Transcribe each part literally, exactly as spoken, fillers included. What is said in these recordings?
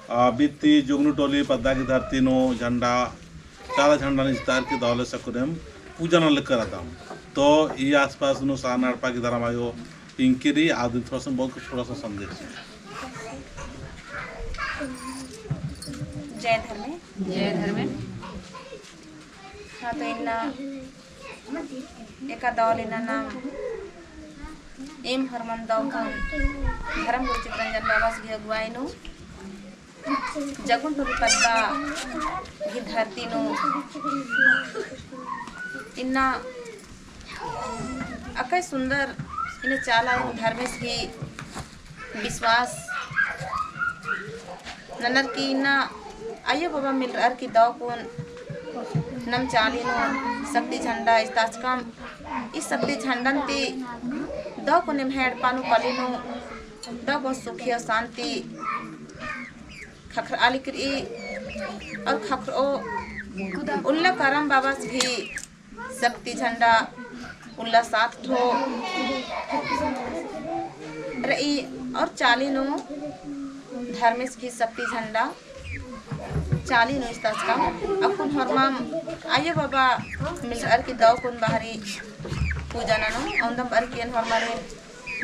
आ, बित्ती जुगनू टोली पद्दा की धरती नू झंडा, चाला झंडा नू इजतारकी दव ले सकुरेम पूजा नना लक्कर रअदम। तो ई आसपास नू सारना एड़पा की धरम आयो इंकी रई, आदिन थोड़ा सा बहुत कुछ थोड़ा सा संदेश। जय धर्मे। जय धर्मे। हाँ, तो इन्ना एका दव ले इन्ना नाम एम हरमन दव कुन धर्म गुरु चितरंजन बाबस गही अगुवाई नू जगनू टोली पद्दा गही धरती नू इन्ना अकय सुंदर इन्ना चाला एवं धर्मेस गही विश्वास ननर की इन्ना आयो बाबा मिलरअर की दव कुन नम चाली नू शक्ति झंडा इजताचकम। ई शक्ति झंडन ती दव कुन एम्है एड़पा नू पल्ली नू दव कुन सुखी और शांति ख़क्खरआ लगी रई और ख़क्खरओ। उल्ला करम बाबस गही शक्ति झंडा उल्ला सात ठो रई और चाली नू धर्मेस गही शक्ति झंडा चाली नू इजताचकम। अक्कुन होरमम आयो बाबा मिलरअर की दव कुन बाहरी पूजा ननोम, औंदम बअर की एन होरमारिन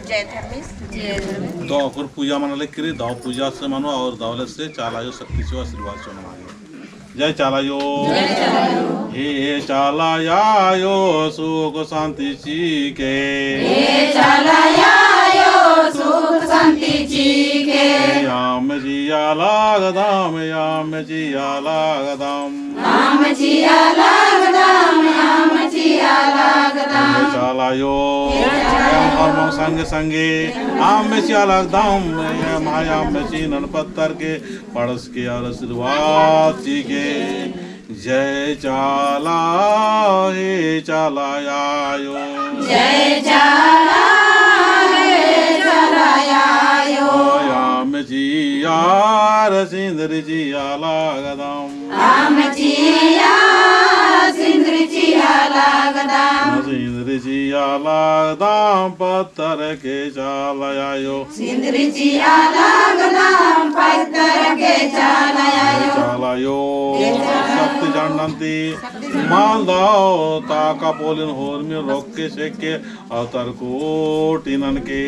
जय धर्मेस। जय धर्मेस। दव अक्कुन पूजा मना लगी रई, दव पूजा से मनो और दव ले से चाला आयो शक्ति से आशीर्वाद से मना लगी। जय चाला आयो। जय चाला आयो। हे चाला आयो सुख शांति चिके। हे चाला आयो सुख शांति चिके। याम जिया लगदम, याम जिया लगदम। आम जिया लगदम, आम जिया लगदम। चाला आयो, एम होरमर संगे संगे आम जिया लगदम, एम्है आम चिअनन पत्तर के पड़स के आशीर्वाद चिके। जय चाला, हे चाला आयो। जय चाला, हे चाला आयो। आम जिया सिंदरी जिया लगदम। आम जिया सिंदरी जिया लगदम। सिंदरी जिया लगदम पत्तर के चाला आयो। सिंदरी जिया लगदम पत्तर के चाला आयो। चाला आयो। शक्ति झंडन ती मलदव ताका पोलिन होरमिन रोके सेके अवतार कोटिनन के।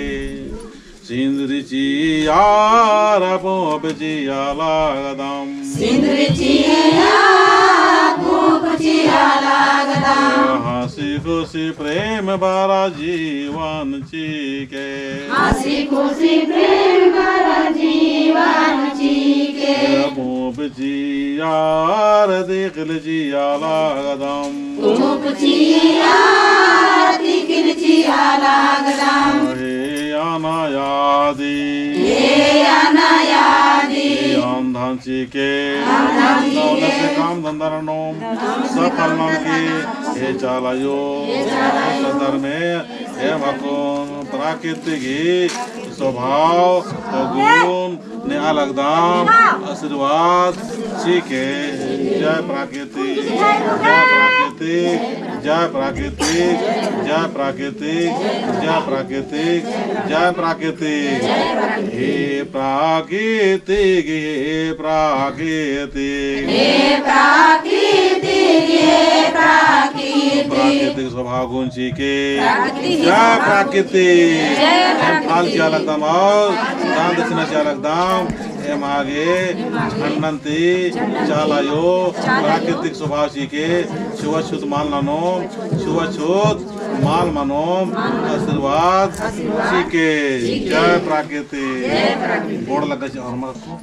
सिंदरी चिअर पूँप चिआ लगदम। सिंदरी चिअर पूँप चिआ लगदम। हँसी खुशी प्रेम भरा जीवन चिके। हँसी खुशी प्रेम भरा जीवन चिके। पूँप चिअर तिख़िल चिआ लगदम। पूँप चिअर तिख़िल चिआ लगदम। हे अनायादी। हे अनायादी। अंधन चिके। अंधन चिके। दौलत से काम धंधा ननोम सफल ननके। हे चाला आयो। हे चाला आयो। सदर में एम अक्कुन प्राकृतिक ही स्वभाव और गुण नेआ लगदम आशीर्वाद चिके। जय प्राकृतिक, जय प्राकृतिक, जय प्राकृतिक, जय प्राकृतिक, जय प्राकृतिक, जय प्राकृतिक। हे प्राकृतिक, हे प्राकृतिक। हे प्राकृतिक, हे प्राकृतिक। प्राकृतिक स्वभाव गुण चिके। प्राकृतिक। जय प्राकृतिक। जय प्राकृतिक। एम फल चिआ लगदम और दान दक्षिणा चिआ लगदम। एमा गे झंडन ती चाला आयो प्राकृतिक स्वभाव चिके। छुआछूत मल ननोम, छुआछूत मल मनोम, आशीर्वाद चिके। जय प्राकृतिक। गोड़ लग्गा चिआ होरमर को।